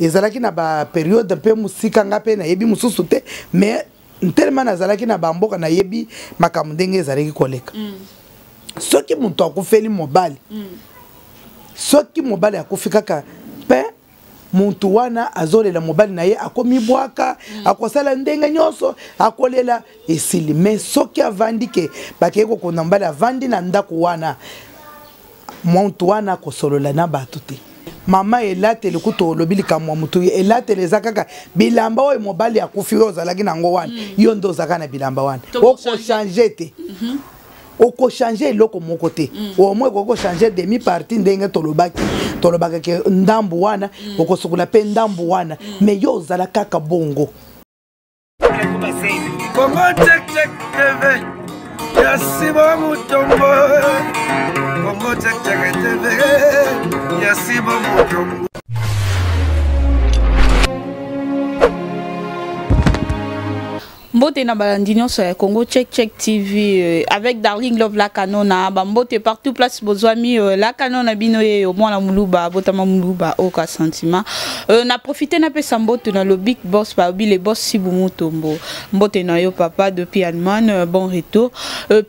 Ezalaki na ba période mpe mosika, nga mpe nayebi mosusu te, mais tellement nazalaki na bamboka, nayebi makambo ndenge ezalaki koleka. Soki moto akufeli mobali, soki mobali akufi kaka mpe motu wana azolela mobali na ye, akomibwaka, akosala ndenge nyonso, akolela, esili. Mais soki avandi ke bakei kokunda mobali, avandi na ndako wana, motu wana akosolola na bato te. Mama, elateli kutu olobi likambo ya motu. Elateli eza kaka bilamba oyo mobali akufi oyo ozalaki nango wana. Yo nde ozalaka na bilamba wana, okochange te. Okochange eloko moko te. Au moins ekoki kochange demi partie, ndenge tolobaki, tolobaka ke ndambu wana okosukola mpe ndambu wana, mais yo ozala kaka bongo. Congo Check Check TV ya Simon Mutombo. Congo Check Check TV ya Simon Mutombo. Mbote na balandi nyonso ya Congo Check Check TV avec Darling Love la Canona. Bambote partout place bozwami, la Canona bino ye yo mwana muluba, botama muluba oka sentiment. Na profiter na pesa mbote na le big boss, babi le boss Sibu Mutombo. Mbote na yo papa depuis Allemagne, bon retour.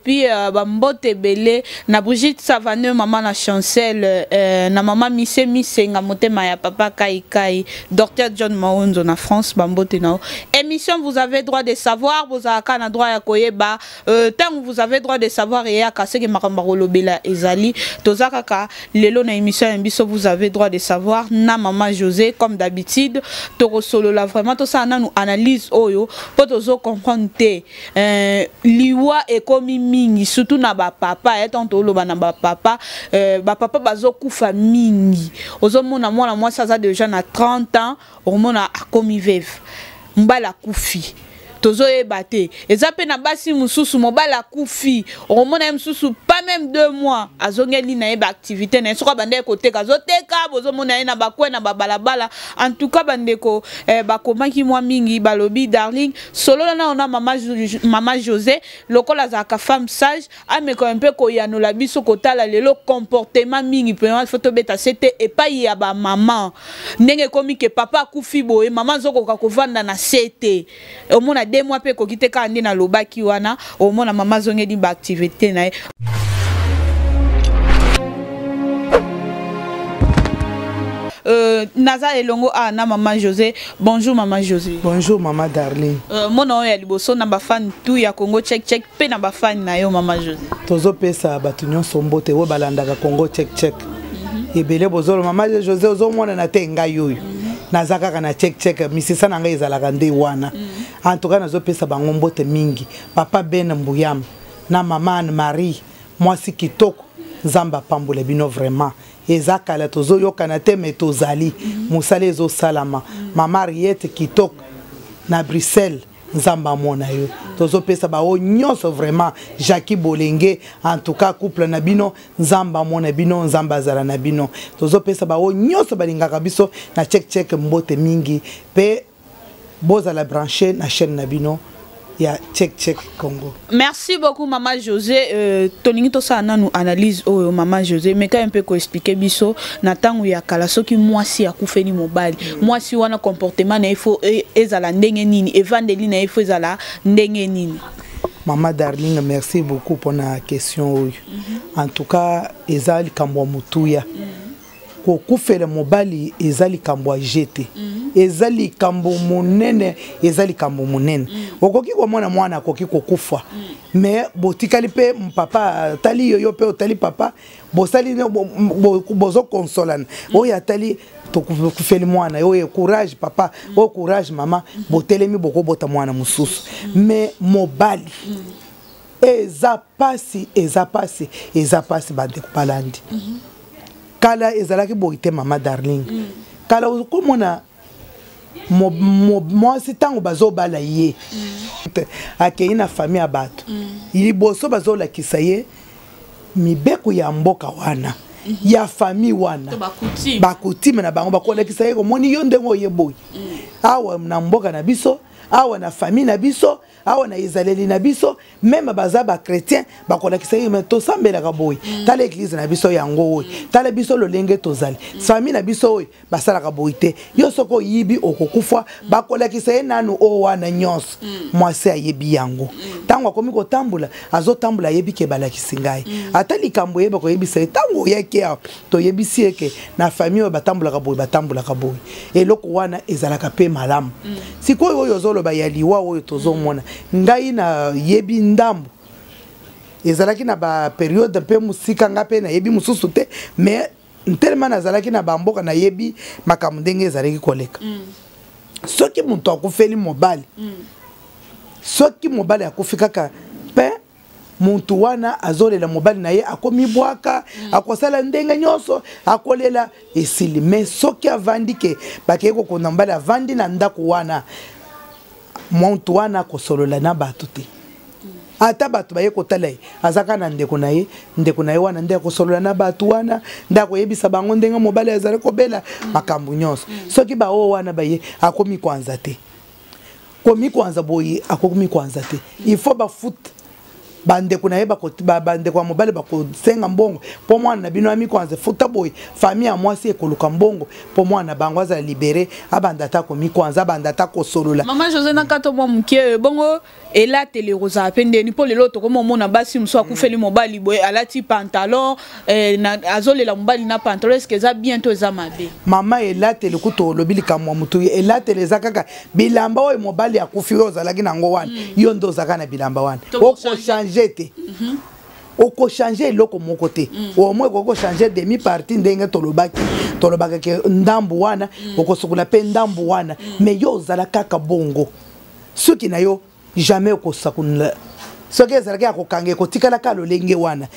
Puis bambote ebele na Brigitte Savaneux, maman na Chancel, na maman Mise Misenga motema ya papa Kai Kai, Dr John Maonzo na France, bambote na yo. Émission vous avez droit de savoir, bozalaka na droit ya koyeba. Ntango vous avez droit de savoir eyaka, seke makambo bakolobela ezali. Toza kaka lelo na émission ya biso vous avez droit de savoir na mama José. Comme d'habitude, tokosolola vraiment, tosala nanu analyse oyo mpo tozo comprendre te. Liwa ekomi mingi, surtout na bapapa. Ntango toloba na bapapa, bapapa bazokufa mingi. Ozomona mwana mwasi aza déjà na 30 ans, okomona akomi veuve, mobali akufi, tozoyeba te. Eza mpe na basi mosusu, mobali akufi, okomona ye mosusu pas même 2 mois, azongeli na ye baactivité na ye. Soki abandaki koteka, azoteka, bozomona ye na bakwe, na babalabala. En tout cas bandeko, bakomaki mwa mingi, balobi: "Darling, solola nao na mama José, lokola azalaka femme sage, ameka mpe koyanola biso." Kotala lelo comportement mingi mpenza, faut tobeta se te epai ya bamama, ndenge ekomi ke papa akufi boye, mama azokoka kovanda na se te. Omona 2 mois mpe ekoki te, kaka nde nalobaki wana, omona mama azongeli baactivité na ye. Naza elongo a na mama José. Bonjour mama José. Bonjour mama Darling. Mona oyo ya liboso na bafani tu ya Congo Check Check mpe na bafani na yo, mama José. Tozopesa bato nyonso mbote oyo balandaka Congo Check Check. Ebele bozolo mama José ozomonana te, ngai oyo naza kaka na Check Check, misisa na ngai ezalaka nde wana. En tout cas nazopesa bango mbote mingi, papa Ben Mbuyama na mama Anne Marie, mwasi kitoko, Nzambe apambola bino vraiment. Eza kala tozoyokana te, me tozali, mosala ezosalama. Mama Ariete kitoko na Bruxelles, Nzambe amona yo. Tozopesa baoyo nyonso vraiment, Jackie Bolenge, en tout cas couple na bino, Nzambe amona bino, Nzambe azala na bino. Tozopesa baoyo nyonso balingaka biso na Check Check mbote mingi, mpe bozala branché na chaîne na bino ya Check Check Congo. Merci beaucoup mama José. Tolingi tosala nanu analyse oyo. Mama José, meka mpe koexpliquer biso, na ntango ya kala, soki mwasi akufeli mobali, mwasi wana comportement na ye faut ezala ndenge nini? Evandeli na ye faut ezala ndenge nini? Mama Darling, merci beaucoup mpona question oyo. En tout cas eza likambo ya motuya. Kokufela mobali eza likambo ya je te, eza likambo monene, eza likambo monene. Okoki komona mwana akoki kokufa, mais botikali mpe papa atali yo, yo mpe otali papa, bosali bozokonsolana. Oyo atali tokufeli mwana oyo, courage papa, oyo courage mama, botelemi, bokobota mwana mosusu. Mais mobali, eza pasi, eza pasi, eza pasi. Bandeko balandi, kala ezalaki boye te, mama Darling. Kala okomona mwasi ntango bazobala ye, akei na famille ya bato, liboso bazolakisa ye mibeko ya mboka wana, ya famille wana, bacoutume na bango. Bakolakisa ye, komoni yo ndenge oye boye awa na mboka na biso. Awa na famille na biso, awa na ezaleli na biso, même baza bachrétien, bakolakisa ye: me tosambelaka boye, tala église na biso yango oyo, tala biso lolenge tozali, famille na biso oyo basalaka boye te, yo soki oyibi okokufa. Bakolakisa ye nanu oyo wana nyonso. Mwasi ayebi yango. Ntango akomi kotambola, azotambola, ayebi ke balakisi ngai. Ata likambo eyeba koyebisa ye, ntango oyaki awa, toyebisi ye ke na famille oyo batambolaka boye, batambolaka boye. Eloko wana ezalaka mpe malamu. Sikoyo oyo ozoloba ya liwa oyo tozomona, ngai nayebi ndambo. Ezalaki na bapériode mpe mosika, nga mpe nayebi mosusu te, mais tellement nazalaki na bamboka, nayebi makambo ndenge ezalaki koleka. Soki moto akufeli mobali, soki mobali akufi kaka mpe motu wana azolela mobali na ye, akomibwaka, akosala ndenge nyonso, akolela, esili. Mais soki avandi ke bakei kokonda mobali, avandi na ndako wana, motu wana akosolola na bato te. Ata bato baye kotala ye, aza kaka na ndeko na ye. Ndeko na ye wana nde akosolola na bato wana, nde akoyebisa bango ndenge mobali azali kobela, makambo nyonso. Soki baoyo wana baye, akomi kwanza te, komi kwanza boye, akomi kwanza te. Il faut bafuta bandeko na ye, bandeko ya mobali bakosenga mbongo mpo mwana na bino amikwanza, futa boye. Famille ya mwasi ekoluka mbongo mpo mwana na bango azala libéré, abanda ata komikwanza, abanda ata kosolola. Mama José, na kata mwa moke bongo, elateli ekozala mpe ndeni? Mpo lelo tokoma omona basi mosusu akufeli mobali boye, alati pantalon, azolela mobali na pantalon. Est-ce eza bien to eza mabe? Mama, elateli kutu olobi likambo ya motu. Elateli eza kaka bilamba oyo mobali akufi, oyo ozalaki nango wana. Yo nde ozalaka na bilamba wana, okochange te, okochange eloko moko te. Omoi ekoki kochange demi partie, ndenge tolobaki, tolobaka ke ndambu wana okosukola mpe ndambu wana, mais yo ozala kaka bongo. Suki na yo jamais okosakola. Soki ezalaki ya kokanga, ekotikalaka lolenge wana.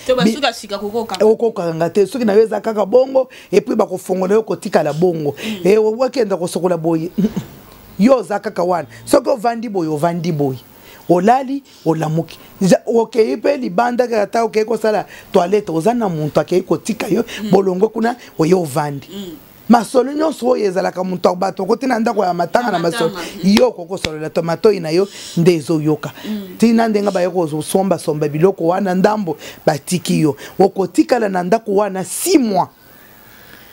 Okokanga te, soki na yo eza kaka bongo. Et puis bakofongola yo, kotikala bongo. Okenda kosokola boye, yo oza kaka wana. Soki ovandi boye, ovandi boye, olali, olamuki, okei mpe libanda, kaka ata okei kosala toilette, oza na moto akei kotika yo bolongo kuna, oye ovandi. Masolo nyonso oyo ezalaka moto, bato okoti na ndako ya matanga na masolo, yo okokosolola to matoi na yo nde ezoyoka. Ntina ndenge baye kosombasomba biloko wana, ndambo batiki yo, okotikala na ndako wana 6 mois.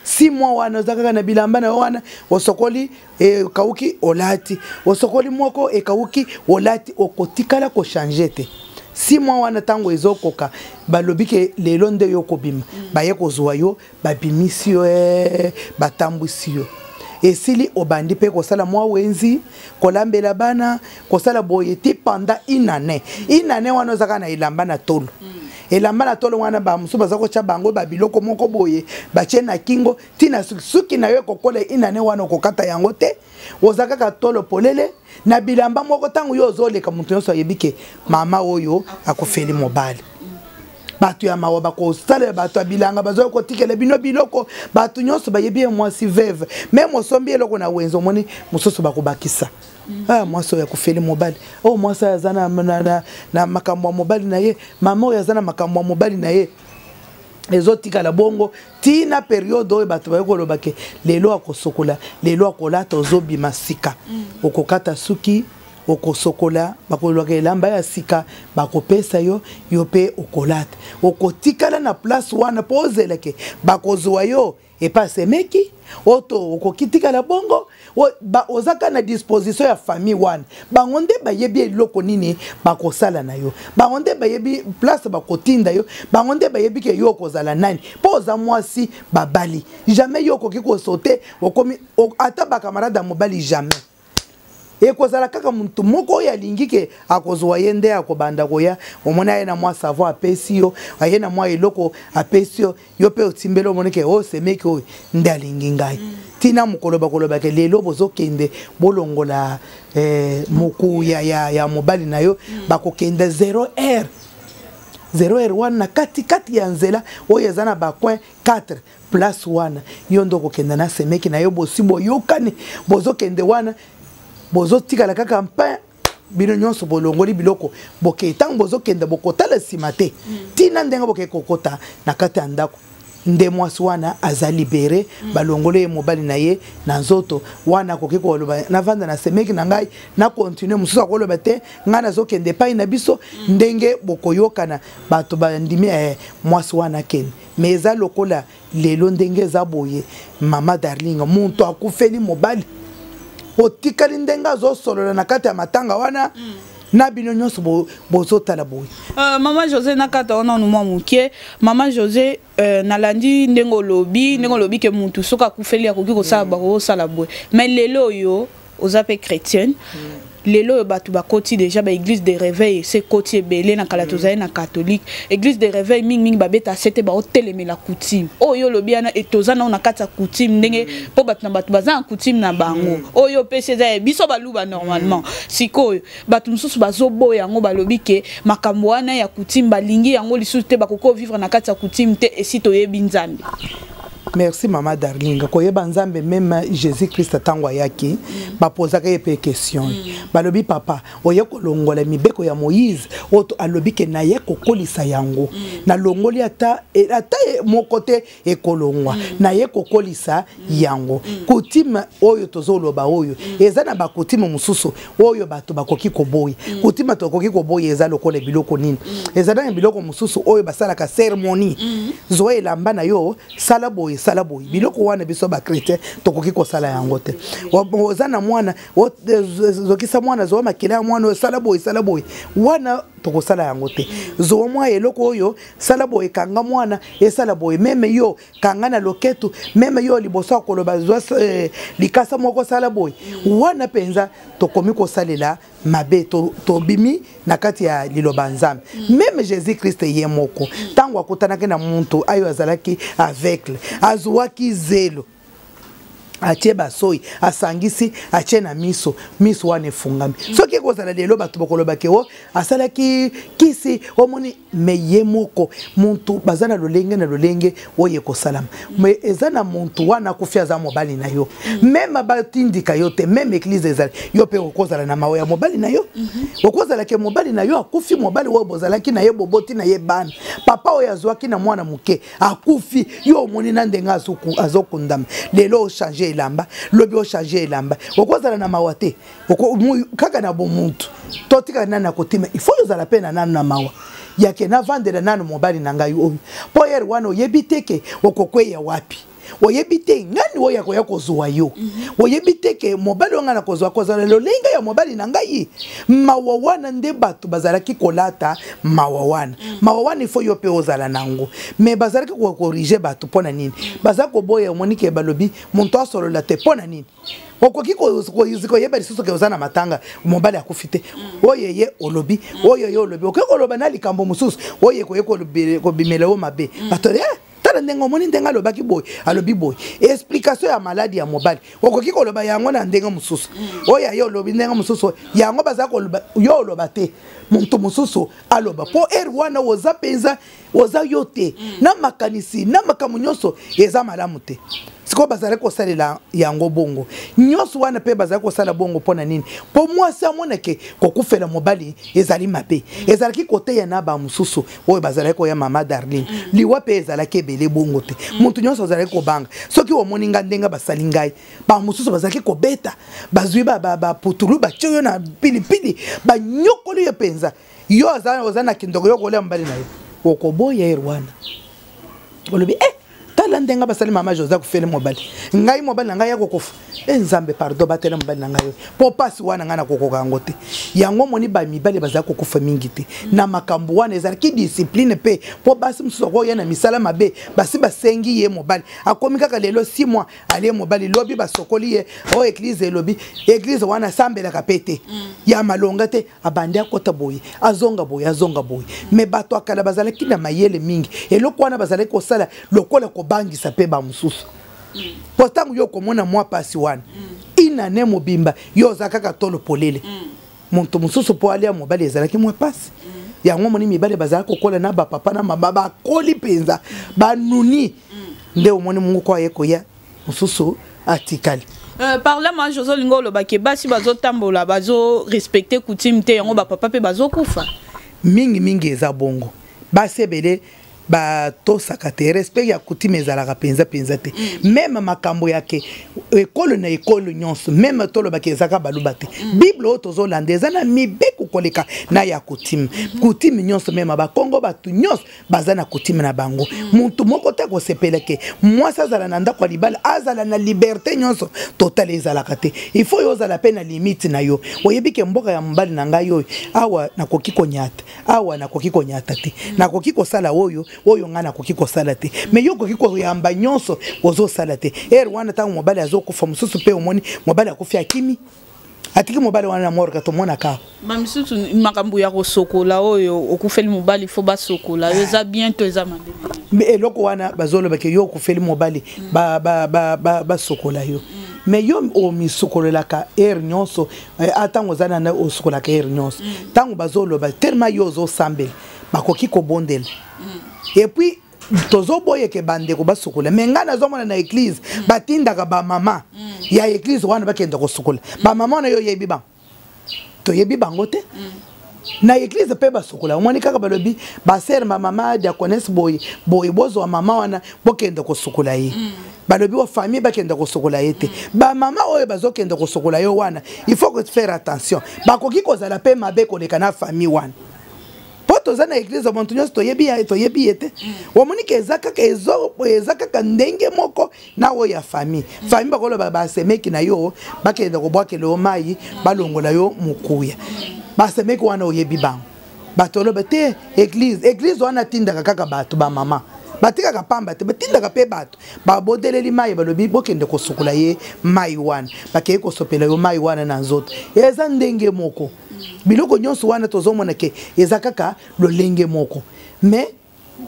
6 mois wana oza kaka na bilamba na yo wana. Osokoli, ekauki, olati, osokoli moko, ekauki, olati, okotikala kochange te. 6 mois wana ntango ezokoka, balobi ke lelo nde yo kobima. Baye kozwa yo, babimisi yo, batambwisi yo, esili. Obandi mpe kosala mwa wenzi, kolambela bana, kosala boye ti pendant une année. Une année wana oza kaka na elamba na tolo. Elamba na tolo wana, bamosusu baza kotya bango babiloko moko boye, batie na kingo ntina. Suki na yo ekokola, une année wana okokata yango te. Oza kaka tolo polele na bilamba moko. Ntango yo ozoleka, moto nyonso ayebi ke mama oyo akofeli mobali. Bato ya mawa bakosalela, bato ya bilanga bazoya kotikela bino biloko. Bato nyonso bayebi ye mwasi veuve. Même osombi eloko na wenze, omoni mosusu bakobakisa: "Ah, mwasi oyo akufeli mobali oyo, mwasi oyo aza na makambo ya mobali na ye, mama oyo aza na makambo ya mobali na ye." Ezotikala bongo ntina période oyo bato baye koloba ke lelo akosokola, lelo akolata, ozobima sika. Okokata suki, okosokola, bakolwaka elamba ya sika, bakopesa yo, yo mpe okolata. Okotikala na place wana mpo ozelake bakozwa yo epa semeki oto. Okoki tikala bongo, oza kaka na disposition ya famille wana. Bango nde bayebi eloko nini bakosala na yo, bango nde bayebi place bakotinda yo, bango nde bayebi ke yo okozala nani, mpo oza mwasi babali. Jamais yo okoki kosote okomi ata bacamarade ya mobali, jamais. Ekozala kaka motu moko oyo alingi ke akozwa ye nde akobanda koya. Omoni, aye na mwa savon, apesi yo, aye na mwa eloko, apesi yo, yo mpe otimbeli. Omoni ke oyo semeki oyo nde alingi ngai. Ntina mokolo bakolobaka lelo bozokende bolongola moku ya mobali na yo, bakokende 0 heure, 0 heure wana na katikati ya nzela oyo eza na bacoin 4 place wana, yo nde okokenda na semeki na yo. Bosi boyokani, bozokende wana, bozotikala kaka mpe bino nyonso bolongoli biloko, bokei. Ntango bozokende, bokotala nsima te. Ntina ndenge bokei kokota na kati ya ndako. Nde mwasi wana aza libere. Balongoli ye mobali na ye na nzoto wana, akoki koloba: "Navanda na semeki na ngai, na continue." Mosusu akoloba: "Te, ngai nazokende epai na biso." Ndenge bokoyokana, bato bandimi, mwasi wana akende. Mais eza lokola lelo ndenge eza boye, mama Darling, moto akufeli mobali, otikali ndenge azosolola na kati ya matanga wana na bino nyonso bozotala boye. Mama José, na kata wana nu mwa moke. Mama José, nalandi ndenge olobi, ndenge olobi ke mutu soki akufeli akoki kosala, bakosala boye. Mais lelo oyo oza mpe chrétienne, lelo oyo bato bakoti déjà baéglise de réveil, se ekoti ebele. Na kala tozali na catholique, église de réveil mingimingi babeta se te, baotelemela coutume oyo olobi wana. Toza nao na kati ya coutume ndenge mpo bato na bato baza na coutume na bango. Oyo opesi eza ya biso baluba normalement. Sikoyo bato mosusu bazoboya yango, balobi ke makambo wana ya coutume balingi yango lisusu te, bakoki kovivre na kati ya coutume te, esi toyebi Nzambe. Merci, mama Darling. Koyeba Nzambe, même Jésus Christ ntango ayaki, bapozaka ye mpe question. Balobi: "Papa, oye kolongola mibeko ya Moïse?" Oyo alobi ke naye kokolisa yango. Nalongoli ata, ata moko te ekolongwa. Naye kokolisa yango. Coutume oyo tozoloba oyo, eza na bacoutume mosusu oyo bato bakoki koboya. Coutume tokoki koboya eza lokola biloko nini? Eza na biloko mosusu oyo basalaka cérémonie: zwa elamba na yo, sala boye, sala boye. Biloko wana biso bachrétien tokoki kosala yango te. Oza na mwana, zokisa mwana, zwa makila ya mwana oyo, sala boye, sala boye, wana tokosala yango te. Zwa mwa eloko oyo, sala boye, kanga mwana, esala boye, même yo kanga na loketu, même yo liboso ya koloba zwa likasa moko, sala boye, wana mpenza tokomi kosalela mabe, tobimi na kati ya liloba Nzambe. Même Jésus Christ ye moko, ntango akutanaki na muntu ayo azalaki aveugle, azwaki zelo, atie basoi, asangisi, atie na miso, miso wana efungami. Soki ekozala lelo, bato bakolobaki o asalaki kisi, omoni. Mais ye moko muntu baza na lolenge na lolenge oyo ekosalama. Mais eza na muntu wana akufi, aza mobali na yo, même batindika yo te, même église ezali, yo mpe okozala na mawa ya mobali na yo. Okozala ke mobali na yo akufi, mobali oyo bozalaki na ye, boboti na ye bana, papa oyo azwaki na mwana moke akufi, yo omoni na ndenge azokundama. Lelo ochange elamba, lobi ochange elamba, okozala na mawa te? Kaka na bomuntu totikala nani na kotima. Il faut ozala mpe na nanu na mawa yake navandela nanu mobali na ngai oyo, mpo ere wana oyebi te ke okokweya wapi, oyebi te ngani oyo akoya kozwa yo, oyebi te ke mobali oyo ngai na kozwa kozala lolenge ya mobali na ngai. Mawa wana nde bato bazalaki kolata mawa wana. Mawa wana ifo yo mpe ozala nango. Mais bazalaki kocorriger bato mpo na nini? Baza koboya, omoni ke balobi moto asolola te. Mpo na nini? Okoki koyeba lisusu ke oza na matanga, mobali akufi te. Oyo ye olobi, oyo ye olobi, okoki koloba na likambo mosusu oyo ekoki kobimela yo mabe. Bato: "Tala ndenge omoni, ndenge alobaki boye, alobi boye." Explication ya maladie ya mobali, okoki koloba yango na ndenge mosusu. Oyo aye olobi ndenge mosusu, yango baza koloba, yo oloba te, moto mosusu aloba, mpo ere wana oza mpenza oza yo te na makanisi na makambo nyonso eza malamu te. Sikoyo bazali kosalela yango bongo nyonso wana mpe bazali kosala bongo mpo na nini? Mpo mwasi amonake kokufela mobali ezali mabe. Ezalaki koteya na bamosusu oyo bazalaki koya. Mama Darling, liwa mpe ezalaki ebele bongo te. Motu nyonso azalaki kobanga. Soki omoni nga ndenge basali ngai, bamosusu bazalaki kobeta, bazwi baputulu, batie yo na pilipili, banyokoli yo mpenza. Yo oza na kindoko, yo kolia mobali na yo, okoboya. Ere wana olobi: "Eh, tala ndenge basali mama José, akufeli mobali ngai, mobali na ngai akokufa. E Nzambe, pardon, batela mobali na ngai oyo, mpo mpasi wana ngai nakokoka yango te." Yango moni bamibali bazali kokufa mingi te na makambo wana. Ezalaki discipline mpe mpo basi mosusu akoya na misala mabe, basi basengi ye mobali, akomi kaka lelo 6 mois alie mobali, lobi basokoli ye oyo église elobi, église wana asambelaka mpe te ya malonga te, abandi akɔta boye, azonga boye, azonga boye. Mais bato akala bazalaki na mayele mingi. Eloko wana bazalaki kosala lokola kobangisa mpe bamosusu, mpo ntango yo okomona mwa pasi wana, inane mobimba yo oza kaka tolo polele, moto mosusu mpo alia mobali ezalaki mwa pasi. Yango moni mibali bazalaki kokola na bapapa na mama, bakoli mpenza, banuni nde omoni moko aye koya, mosusu atikali. Par là, moi, José, olingo olobaki basi bazotambola, bazorespecte coutume te, yango bapapa mpe bazokufa. Mingimingi eza bongo. Basi ebele Batosaka te, respect ya coutume ezalaka mpenza mpenza te. Même makambo yake ekolo na ekolo nyonso, même tolobaki ezaka baluba te. Bible oyo tozolanda eza na mibeko koleka na ya coutume. Coutume nyonso, même Bakongo, bato nyonso baza na coutume na bango. Mutu moko te akosepela ke mwasi azala na ndako ya libala, azala na liberté nyonso totale, ezalaka te. Il faut yo ozala mpe na limite na yo. Oyebi ke mboka ya mobali na ngai oyo, awa nakoki konyata, awa nakoki konyata te, nakoki kosala oyo, oyo ngai nakoki kosala te. Mais yo okoki koyamba nyonso, ozosala te. Heure wana, ntango mobali azokufa, mosusu mpe omoni mobali akufi, akimi, atiki mobali wana na morgue. Tomonaka. Bamisusu, makambo ya kosokola oyo, okufeli mobali, fo basokola yo, eza bien to eza mabe? Mais eloko wana bazolobaka, yo okufeli mobali, basokola yo. Mais yo omisukolelaka heure nyonso, ntango oza nana, osokolaka heure nyonso. Ntango bazoloba, tellement yo ozosambela, bakoki kobondela. Et puis tozoboyeke bandeko basukola. Mais ngai nazomona na église, batindaka bamama ya église wana bakende kosukola. Bamama wana, yo oyebi bango? Toyebi bango te. Na église mpe basukola, omoni kaka balobi basœur, bamama diaconesse boye boye, bozwa mama wana, bokende kosukola ye. Balobi wa famille bakende kosukola ye te. Bamama oyo bazokende kosukola ye wana, il faut faire attention, bakoki kozala mpe mabe koleka na famille wana, mpo toza na église, moto nyonso toyebi ye, toyebi ye te. Omoni ke eza kaka eza kaka ndenge moko na oyo ya famille. Famille bakoloba basemeki na yo bakende kobwakela yo mai, balongola yo mokuya. Basemeki wana, oyebi bango? Bato oloba te. Église wana atindaka kaka bato, bamama batikaka pamba te, batindaka mpe bato, babodeleli mai, balobi bokende kosukola ye mai wana, bakei kosopela yo mai wana na nzoto. Eza ndenge moko. Biloko nyonso wana tozomona ke eza kaka lolenge moko. Mais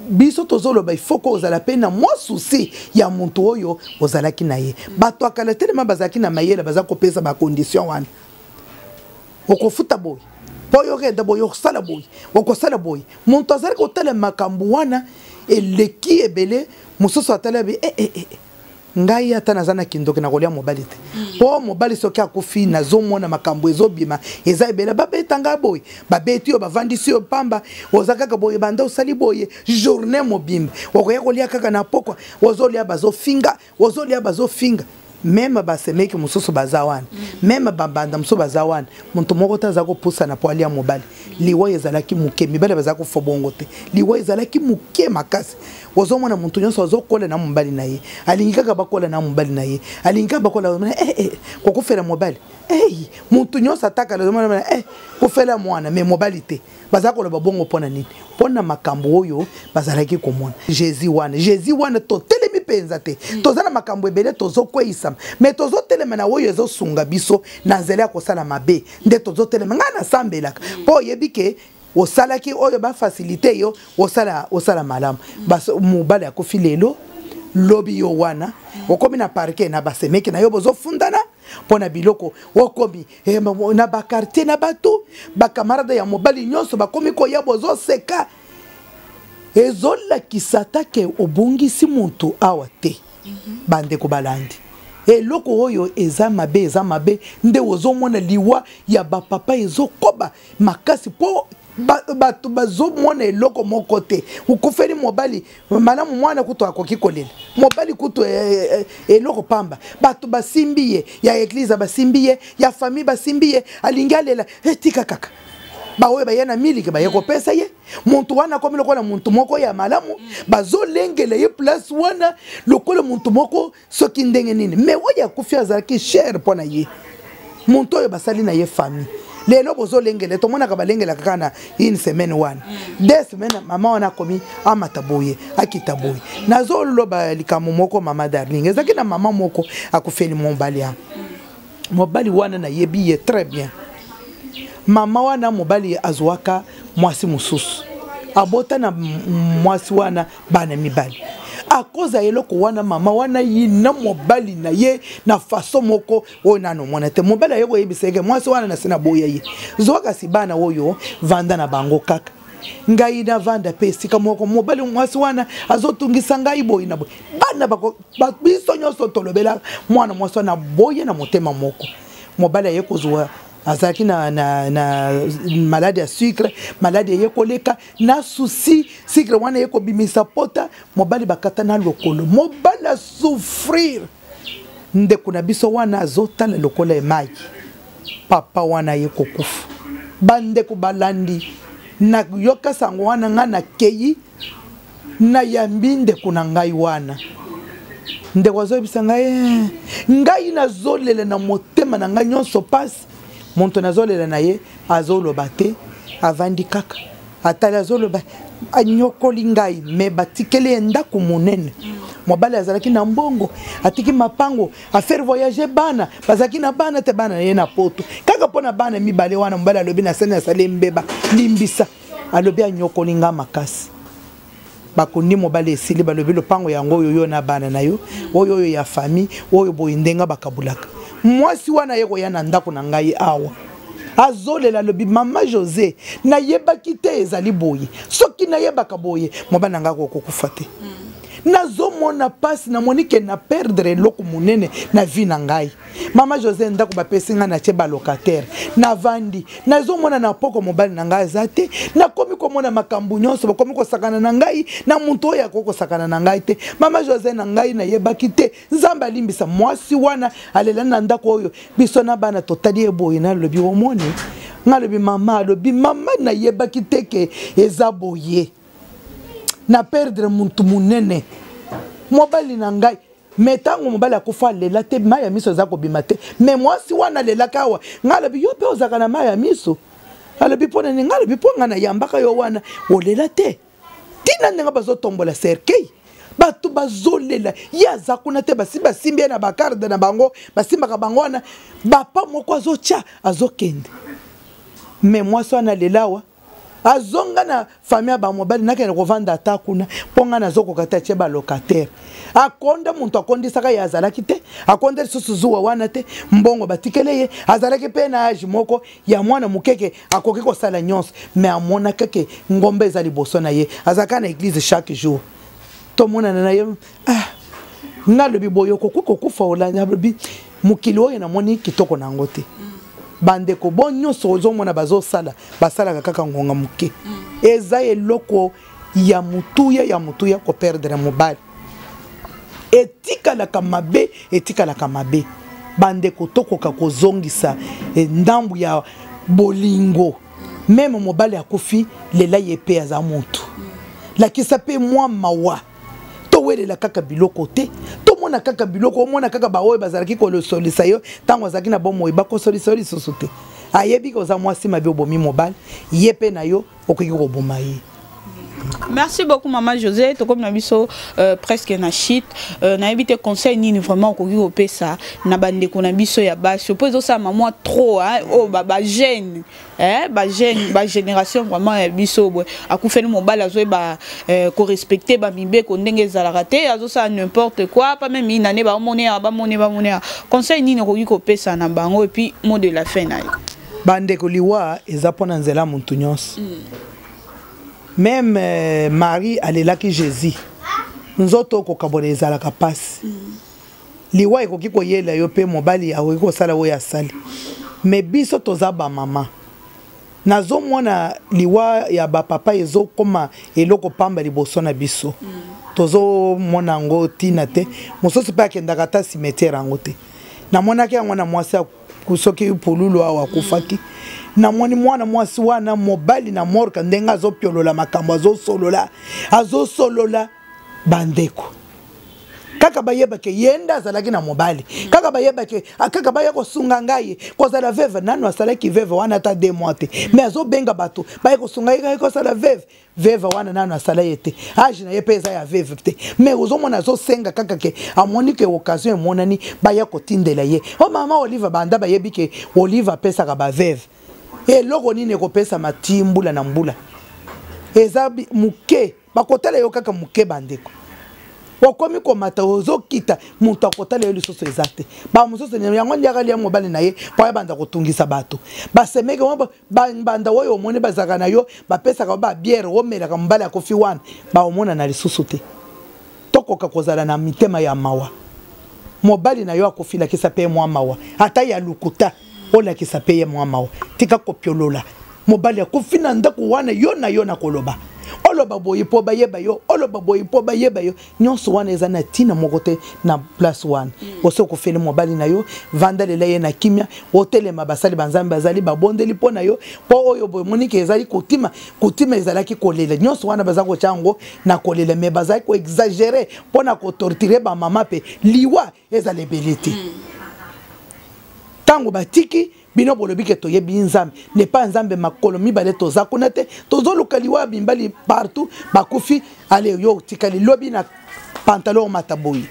biso tozoloba, il faut kozala mpe na mwa souci ya moto oyo ozalaki na ye. Bato ya kala telema bazalaki na mayele, baza kopesa bacondition wana: okofuta boye mpo oyo okenda boye, okosala boye, okosala boye. Moto azali kotala makambo wana eleki ebele. Mosusu atali abi eh, eh, eh. Ngai ata naza na kindoki, na kolia mobali te, mpo mobali soki akufi, nazomona makambo ezobima, eza ebele. Babeta ngai boye, babeti yo, bavandisi yo pamba, oza kaka boye, banda osali boye journée mobimba, okoya kolia kaka na pokwa, ozolia bazofinga, ozolia bazofinga. Même basemeki mosusu baza wana, même babanda mosusu baza wana, moto moko te aza kopusana mpo alia mobali. Liwa ezalaki moke, mibali baza kofa bongo te, liwa ezalaki moke makasi. Ozomona moto nyonso azokola na mobali na ye, alingi kaka bakola na mobali na ye, alingi kaka bakola. Eh, eh, kokufela mobali, hey, moto nyonso atakala, ozomona eh, kofela mwana, mais mobali te. Baza koloba bongo mpo na nini? Mpo na makambo oyo bazalaki komona. Jésus wana, Jésus wana, totelemi mpenza te. Toza na makambo ebele, tozokweyisama, mais tozotelema na oyo ezosunga biso na nzela ya kosala mabe nde tozotelema. Ngai nasambelaka mpo oyebi ke osalaki oyo bafacilité yo osala, osala malamu. Mobali akufi lelo, lobi yo wana okomi na parquet na basemeki na yo, bozofundana mpo na biloko. Okomi eh, na baquartier, na bato, bacamarade ya mobali nyonso bakomi koya, bozoseka. Ezolakisa ata ke obongisi moto awa te. Bandeko balandi, eloko oyo eza mabe, eza mabe nde ozomona liwa ya bapapa ezokoba makasi, mpo bato bazomona eloko moko te. Okufeli mobali malamu, mwana kutu akoki kolela, mobali kutu eloko pamba. Bato basimbi ye, ya église basimbi ye, ya famille basimbi ye, alingi alela, etika kaka baoyo baye na miliki, baye kopesa ye. Moto wana akomi lokola moto moko ya malamu, bazolengela ye place wana lokola moto moko soki ndenge nini. Mais oyo akufi azalaki cher mpo na ye, moto oyo basali na ye famille. Lelo bozolengela, tomonaka balengelaka kaka na une semaine wana, 2 semaines, mama wana akomi amata boye, akita boye. Nazoloba likambo moko, mama Darling, ezalaki na mama moko akufeli mobali ya mobali wana, nayebi ye très bien. Mama wana, mobali azwaka mwasi mosusu, abota na mwasi wana bana mibali. Akoza eloko wana, mama wana yina mobali na ye na façon moko oyo nano mwana te. Mobali aye koyebisa eke mwasi wana na se na boya ye, zwa kasi bana oyo, vanda na bango kaka, ngai navanda mpe esika moko. Mobali, mwasi wana azotungisa ngai boye na boye. Bana biso nyonso tolobelaka mwana mwasi wana boye na motema moko. Mobali aye kozwa Azalaki na, na, na maladi ya sucre, maladi eye koleka na souci, sucre wana eye kobimisa pota, mobali bakata na lokolo, mobali asouffrir. Ndeko na biso wana azotala lokola emai, papa wana aye kokufa. Bandeko balandi nayoka sango wana, ngai nakei nayambi ndeko na ngai wana. Ndeko azoyebisa ngai, eh, ngai nazolela na motema na ngai nyonso pasi. Moto nazolela na ye azoloba te, avandi kaka atali, azoloba anyokoli ngai, me batikeli ye ndako monene. Mobali azalaki na mbongo, atiki mapango, afaire voyager bana, bazalaki na bana te, bana na ye na poto kaka mpo na bana mibale wana. Mobali alobi nasali nasali mbeba, limbisa. Alobi anyokoli ngai makasi. Bakundi mobali esili, balobi lopango yango oyo yo na bana na yo, oyo oyo ya famille, oyo boye ndenge bakabulaka. Mwasi wana ye koya na ndako na ngai awa azolela, alobi mama José, nayebaki te ezali boye, soki nayebaka boye mobali na ngai akokokufa te. Nazomona mpasi, namoni ke na perdre eloko monene na vie na ngai. Mama José, ndako bapesi ngai natie balocataire, navandi nazomona na poko mobali na ngai aza te, nakomi komona makambo nyonso, bakomi kosakana na ngai na moto oyo akoki kosakana na ngai te. Mama José na ngai nayebaki te, Nzambe alimbisa. Mwasi wana alelani na ndako oyo, biso na bana totali ye boye, nalobi omoni ngai, alobi mama, alobi mama, nayebaki te ke eza boye, na perdre mutu monene, mobali na ngai. Me ntango mobali akufa alela te, mai ya miso eza kobima te. Me mwasi wana alelaka awa, ngai alobi yo mpe ozalaka na mai ya miso? Alobi mpo nani? Ngai alobi mpo ngai nayambaka yo wana, olela te. Ntina ndenge bazotombola cercueil, bato bazolela, ye aza kuna te, basi basimbi ye na bakarde na bango, basimbaka bango wana, bapa moko azotya azokende. Me mwasi wana alela awa, azonga na famille ya bamobali, nakende kovanda ata kuna mpo ngai nazokoka te. Atie balocataire, akonda moto akondisaka ye azalaki te, akonda lisusu zuwa wana te, mbongo batikele ye. Azalaki mpe na age moko ya mwana mokeke, akoki kosala nyonso, me amonaka ke ngomba eza liboso na ye. Azalaka na eglise chaque jour, tomonana na ye. Ah, nga alobi boye, okoki kokufa olandi. Alobi mokili oyo namoni kitoko na yango te. Bandeko bo nyonso ozomona bazosala, basalaka kaka ngonga moke. Eza eloko ya motuya ya motuya koperdre mobali, etikalaka mabe, etikalaka mabe. Bandeko, tokoka kozongisa ndambu ya bolingo. Meme mobali akufi, lela ye mpe aza motu, lakisa mpe mwa mawa. Towelela kaka biloko te, tomona kaka biloko, omona kaka baoyo bazalaki kosolisa yo ntango azalaki na bomoi, bakosolisa yo lisusu te. Ayebi ke oza mwasi mabe, obomi mobali, ye mpe na yo okoki koboma ye. Merci beaucoup maman José, tokomi na biso presque na chute. Nayebi te conseil nini vraiment okoki kopesa na bandeko na biso ya basi po ezosala mwa trop hein, oyo ba, ba jeune, eh, ba jeune, ba génération vraiment ya biso boye, akufeli mobali azoyeba korespecte bamibeko ndenge ezalaka te, azosala n'importe quoi, pas même une année bamone bamone bamone. Conseil nini okoki kopesa na bango et puis mot de la fin na yo? Bandeko, liwa eza mpona nzela ya motu nyonso. Même Marie alelaki Jésus, nzoto okokabola ezalaka mpasi. Liwa ekoki koyela yo mpe mobali akoki kosala oyo asali. Me biso toza bamama, nazomona liwa ya bapapa ezokoma eloko pamba liboso na biso. Tozomona yango ntina te, mosusu mpe akendaka ata cimetière yango te. Namonaki yango na mwasi soki pululu awa akufaki, namoni mwana mwasi wana mobali na morka ndenge azopiolola makambo, azosolola azosolola. Bandeko, kaka bayebake ye nde azalaki na mobali, kaka bayebake, kaka baya kosunga ngai kozala veve. Nanu asalaki veve wana ata 2 mois te, mais azobenga bato baye kosunga ye kosala veve. Veve wana nanu asala ye te, age na ye mpe eza ya veve te, mais ozomona azosenga kaka ke amoni ke occasion emonani, baya kotindela ye. O mama Olive, banda bayebi ke Olive apesaka baveve, eloko nini ekopesama ti mbula na mbula eza moke, bakotala yo kaka moke. Bandeko, okomi komata, ozokita, moto akotala yo lisusu eza te. Bamosusu yango ndiaka lia mobali na ye mpo ayebanda kotungisa bato, basemeke bambanda oyo omoni bazalaka na yo, bapesaka yo babiere omelaka, mobali akufi wana baomonana lisusu te. Tokoka kozala na mitema ya mawa. Mobali na yo akufi, lakisa mpe mwa mawa ata ya lokuta. Olakisa mpe ye mwa mawa. Tika kopiolola. Mobali akufi na ndako wana, yo na yo na koloba. Oloba boye mpo bayeba yo, oloba boye mpo bayeba yo. Nyonso wana eza na ntina moko te na place wana. Osi okufeli mobali na yo, vanda lela ye na kimia, otelema basali ba Nzambe bazali babondeli mpo na yo, mpo oyo boye monike ezali kotima, kotima ezalaki kolela. Nyonso wana baza kotya yango na kolela, mais bazali koexagere mpo na kotortire bamama mpe liwa ezala ebele te. Ntango batiki bino bolobi ke toyebi Nzambe, n'est pas Nzambe makolo mibale toza kuna te, tozoluka liwa ya mimbali partout bakufi. Ale yo otikali lobi na pantalon omata boye,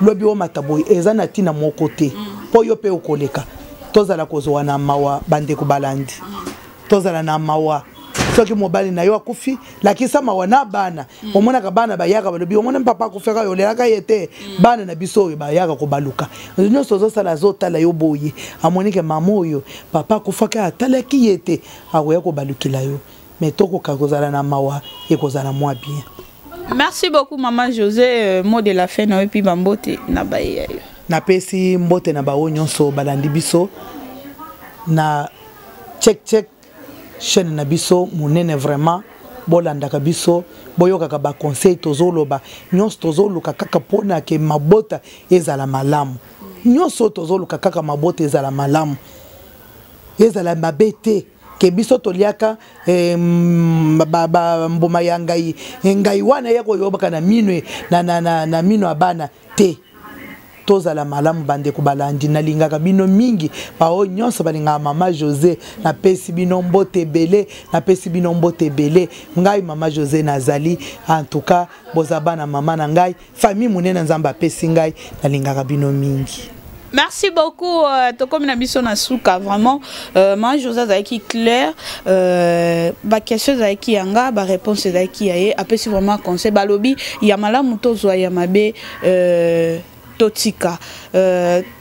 lobi omata boye, eza na ntina moko te mpo yo mpe okoleka. Tozala kozwa na mawa bandeko balandi, tozala na mawa. Soki mobali na yo akufi, lakisa mawa na bana. Omonaka bana bayaka balobi, omona papa akufaka, yo olelaka ye te. Bana na biso oyo bayaka kobaluka nyonso ozosala, azotala yo boye, amonike mama oyo papa akufaka atalaki ye te, akoya kobalukela yo. Mais tokoka kozala na mawa, ekozala mwa bien. Merci beaucoup maman José, mot de la fin na yo, puis bambote na baye yo. Napesi mbote na baoyo nyonso balandi biso na Check Check, chaîne na biso monene. Vraiment bolandaka biso, boyokaka baconseil tozoloba. Nyonso tozoluka kaka mpona ke mabota ezala malamu. Nyonso tozoluka kaka mabota ezala malamu, ezala mabe te. Ke biso toliaka mbuma ya ngai, ngai wana ya koyobaka na mino na mino ya bana te. Tozala malamu bandeko balandi, nalingaka bino mingi. Baoyo nyonso balingaka mama José, napesi bino mbote ebele, napesi bino mbote ebele. Ngai mama José nazali, en tout cas boza bana mama na ngai, famille monene Nzambe apesi ngai, nalingaka bino mingi. Merci beaucoup, tokomi na biso na suka vraiment. Ma José azalaki clair, baquestion ezalaki yanga, baréponse ezalaki ya ye, apesi vraiment conseil. Balobi ya malamu tozwa, ya mabe totika.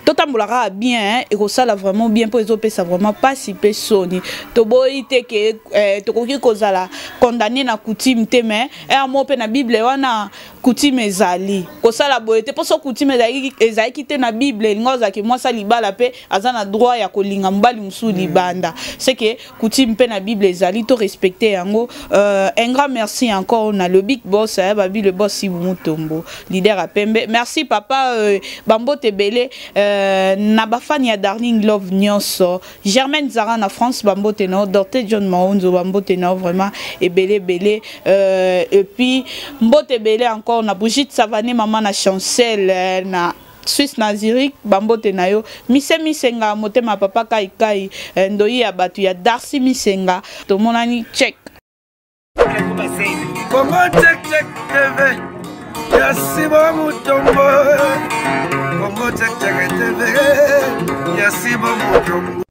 Totambola kaka bien, hein, ekosala vraiment bien mpo ezopesa vraiment mpasi mpe soni. Toboyi te ke tokoki kozala condamné na coutume te, mais ere moko mpe na Bible wana coutume ezali kosala boye te, mpo so coutume ezalaki te na Bible, elinga ozalaki mwasi libala mpe aza na droit ya kolinga mobali mosusu libanda. C'est que coutume mpe na Bible ezali, to respecte yango. Un grand merci encore na le big boss, babi le boss Ibu Mutombo, leader ya pembe. Merci papa, bambote ebele na bafani ya Darling Love nyonso. Germaine Zara na France, bambote na Dorte John Maonzo, bambote na vraiment ebele ebele. Et puis mbote ebele encore na Brigitte Savané, mama na Chancel na Suisse na Zurich, bambote na yo. Mise Misenga, motema papa Kai Kai, ndoi ya batu ya Darcy Misenga, tomonani check. Congo Check Check TV ya Simon Mutombo. Congo Check Check TV ya Simon Mutombo.